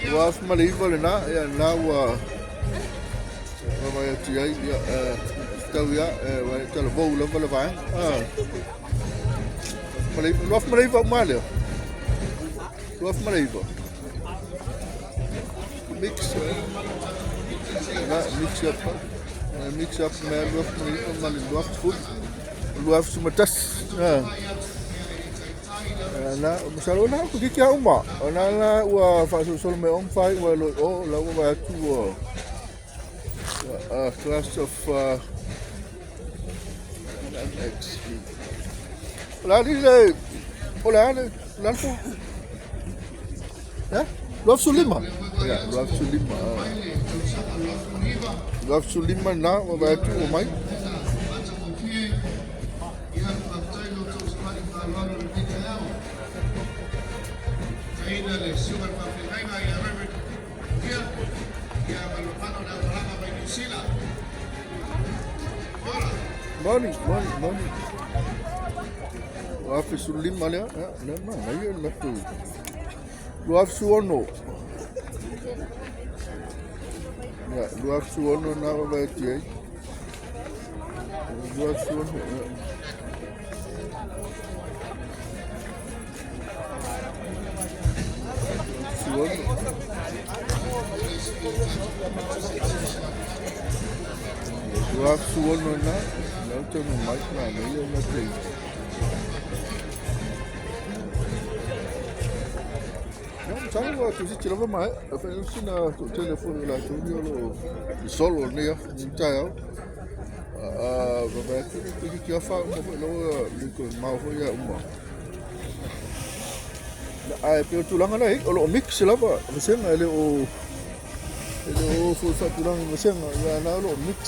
2009 lena, ia lena ua vaavaai atu i ai, ia, tau ia, ua talavou lava le vaega. 2009 uma lea. 2009. Mix, na, mix up, mix up me 2009 ma le 2010. 2011. Na, masalo na ku kiki uma. Na na ua faasolosolo mai o mawhai ua loi o la ua vai atu ua class of MXV. La li le o le ale la fo. Ya, 25. Ya, 25. 25 na ua vai atu o mai. Moni, moni, moni. 2015 lea, ia, lea manaia le latou. 2016. Ia, 2016 na vaavaai atu i ai. 2016, ia. 2016 na, lea ou te mai manaia le latou. Ia, masalo ua toeitiiti lava maea. E fai sina toatele foi o latou ia o lo o i solo i lenei aso, lenei taeao. Vaavaai atu toeitiiti lava faauma foi lea ua le toe mamao foi ia uma. Ae pei o le tulaga lea e i ai, o lo o mix lava vasega, e le o foi faatulaga i vasega, ia la o lo o mix.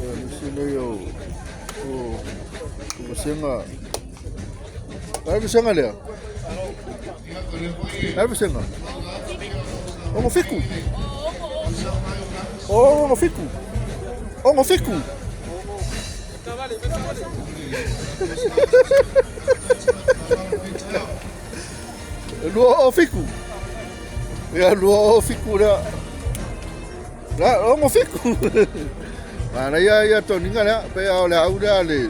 Ia, nisi nei o vasega. Ai vasega lea? Ai vasega? Ogo fiku. Ogo fiku. Ogo fiku. 207. Ia, 207 lea. La, 67. Manaia ia toniga lea, pe a o le au lea le...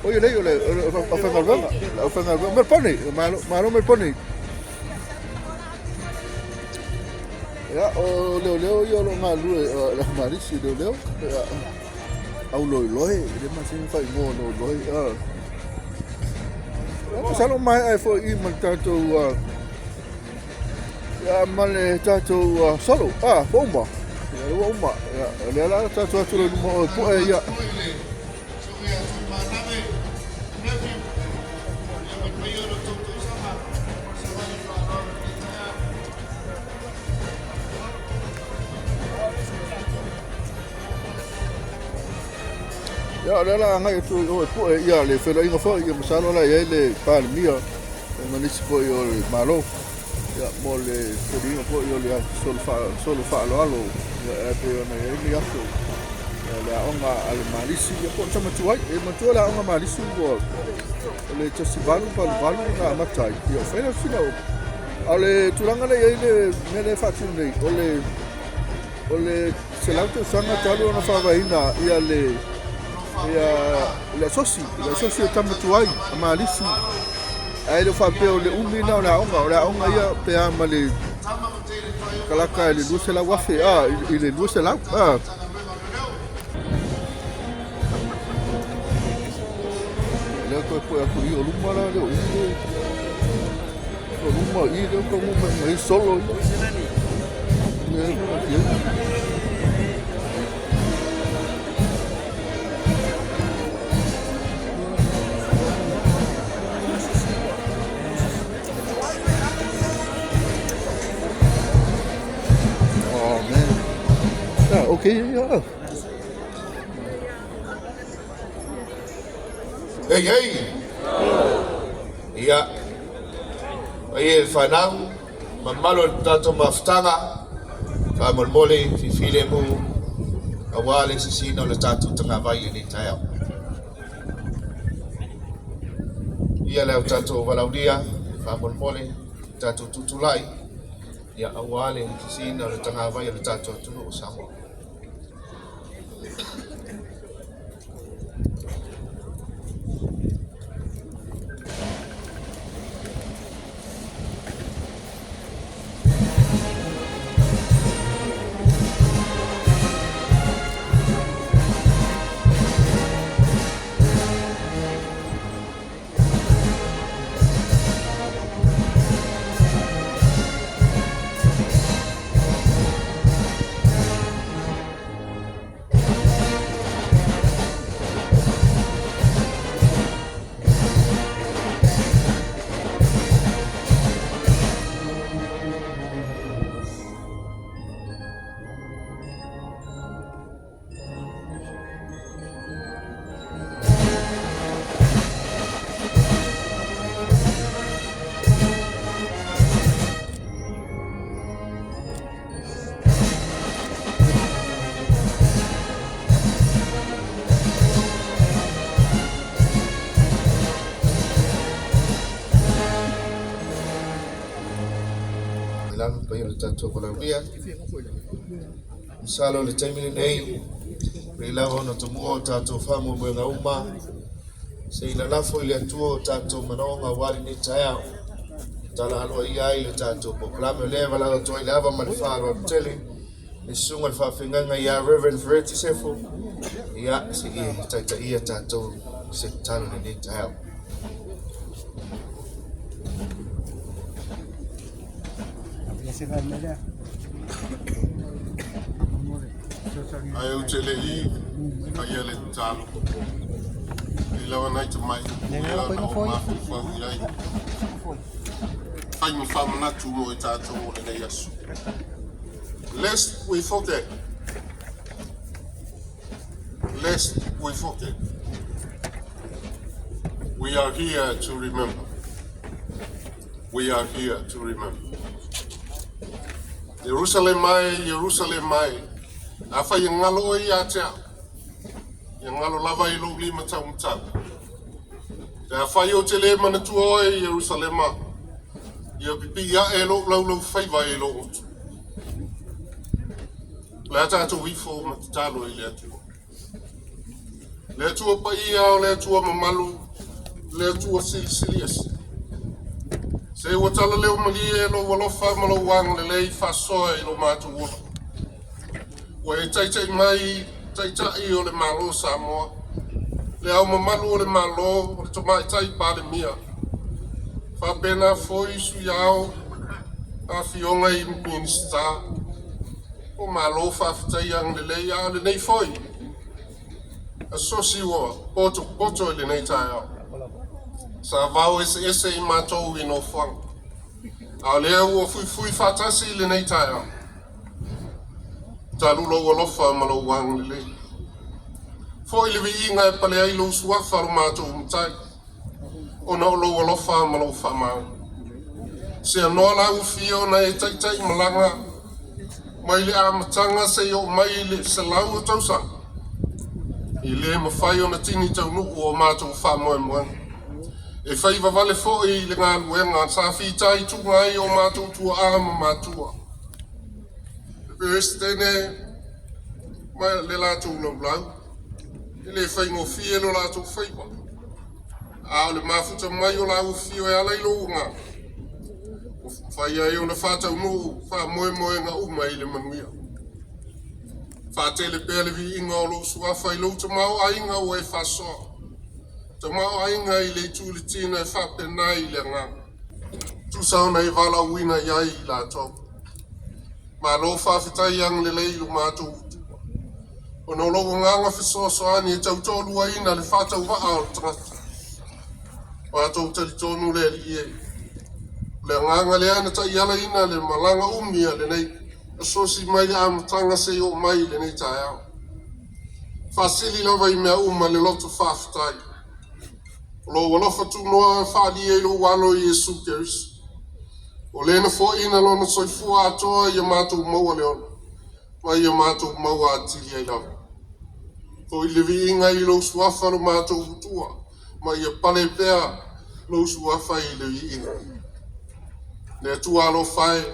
Oi, lei, o le aufaigaluega, le aufaigaluega. Melpone, malo, malo Melpone. Ia, o leoleo ia o lo o galulue, le au malisi leoleo. Ia, au loiloe, e le masani faaigoa o loiloe. Ia, masalo maea ai foi i ma le tatou... Ia, ma le tatou solo, ua uma. Ia, ua uma. Ia, o lea la tatou atu loa i luma o e pue, ia. Ia, o lea la agai atu i o e pue, ia, le feiloaiga foi, ia, masalo la i ai le Palemia, ma nisi foi o le Malo, ia, mo le foliga foi o le solo faaaloalo, ia, e pei ona i ai le aso, ia, le aoga a le Malisi, ia, po o le matuai, e matua le aoga Malisi ua o le 1888 na amata ai, ia, o fai la sina o, a o le tulaga lea i ai le mea lea e faatino nei, o le 100 tausaga talu ona faavaeina ia le ia le asosi, le asosi o tama tuai a Malisi. Ae le o faapea o le umi lena o le aoga, o le aoga ia pe a ma le kalaka i le 200,000 a i le 200 a. Lea toe poe atu i o luma la leo i le o luma i leo ka mo mai solo i. Oh man. Yeah, okay, yeah. Hey, hey! Ia, ai e whanau, mamalo le tatou mafutaga, faamolemole fifilemu aua le sisiina o le tatou tagavai i lenei taeao. Ia le au tatou valaulia, faamolemole, tatou tutulai, ia aua le sisiina o le tagavai o le tatou atunuu o Samoa. Lalo pa le tatou valaulia. Masalo le taimi lenei, le lava ona tomua o tatou faamoemoega uma, se i lalafo i le Atua o tatou manaoga aua lenei taeao. Tala aloaia ai le tatou polokalame o lea e valaau atu ai le ava ma le faaaloalo tele le susuga i le faafeagaiga ia Reverend Fereti Sefo, ia se i taitaia tatou se tatalo i lenei taeao. Ae ou te le i faia le tatalo. I lava nai tamai upu ia na ou mafaufau i ai. Fai ma faamanatu mo i tatou o lenei aso. Lest we forget. Lest we forget. We are here to remember. We are here to remember. Ierusalema e, Ierusalema e, afai e galo oe ia te au, ia galo lava i lou lima taumatau. Pe afai ou te le manatua oe Ierusalema, ia pipii ae lou laulaufaiva i lou gutu. O le a tatou ifo ma tatalo i le Atua. Le Atua paia o le Atua mamalu, le Atua silisili ese. Se ua talaleo malie lou alofa ma lou agalelei faasoa i lo matou ola. Ua e taitai mai taitai o le Malo Samoa, le ao mamalu o le Malo o le Tamaitai Palemia, faapena foi sui ao afioga i Minisita o Malo faafetai agalelei a o lenei foi asosi ua potopoto i lenei taeao. Sa vao eseese i matou i nofoaga, a o lea ua fuifui faatasi i lenei taeao. Talu lou alofa ma lou agalelei. Foi le viiga e pale ai lou suafa lo matou matai, ona o lou alofa ma lou faamaoni. Seanoa la ufia ona e taitai malaga mai le amataga seia oo mai i le 100 o tausaga. I le mafai ona tini taunuu o matou faamoemoega. E fai vavale foi i le galuega sa fitaituga ai o matou tuaa ma matua. Le Peresetene ma le latou laulau, e le faigofie lo latou faiva. A o le mafuta mai o laua fio e ala i lou agaga, ua mafai ai ona faataunuu faamoemoega uma i le manuia. Faatele pea le viiga o lou suafa i lou tamaoaiga ua e faasoa, tamaoaiga i le itu i le tino e faapena i le agaga. Tusa ona e valaauina i ai i latou. Malo faafetai agalelei i lo matou Atua, ona o lou agaga fesoasoani e tautoaluaina le faatauvaa o le tagata. Matou talitonu le Alii e, o le agaga lea na taialaina le malaga umi a lenei asosi mai le amataga seia oo mai i lenei taeao. Faasili lava i mea uma le loto faafetai. O lou alofa tunoa faaalia i lou alo Iesu Keriso. O le na foaiina lona soifua atoa ia matou maua le ola, ma ia matou maua atili ai lava. Foi le viiga i lou suafa lo matou Atua, ma ia pale pea lou suafa i le viiga. Le Atua alofa e,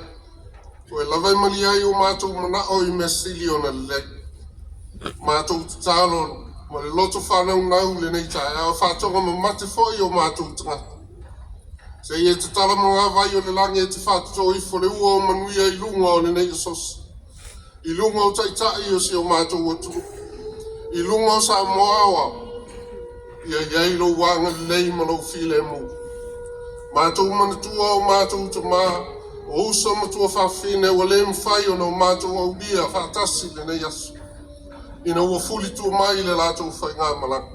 o e lava e malie ai o matou manao i mea sili ona lelei. Matou tatalo ma le loto faanaunau lenei taeao, faatoga mamate foi o matou tagata. Se ia tatala magavai o le lagi e te faatotō ifo le ua o manuia i luga o lenei asosi, i luga o taitai o si o matou atunuu, i luga o Samoa aoao, ia i ai lou agalelei ma lou filemu. Matou manatua o matou tamā, o uso ma tuafafine ua le mafai ona o matou aulia faatasi lenei aso, ina ua fulitua mai le latou faigamalaga,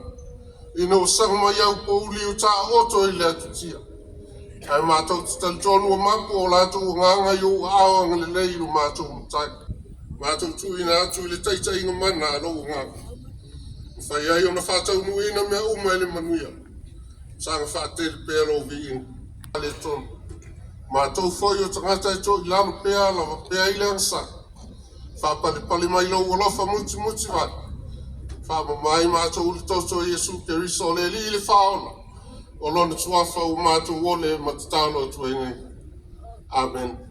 ina ua saga mai au pouli o taoto i le atutia. Ae matou te talitonu ua mapu o latou agaga i ou aao agalelei i lo matou matai. Matou tuuina atu i le taitaiga mana a lou agaga. Mafai ai ona faataunuuina mea uma i le manuia. Saga faatele pea lou viiga. Le tonu. Matou foi o tagata e toilalo pea lava pea i le agasala. Faapalepale mai lou alofa mutimuti vai. Faamama i matou le toto Iesu Keriso o le Alii le faaola. O lona suafa ua matou ole ma tatalo atu ai nei. Amen.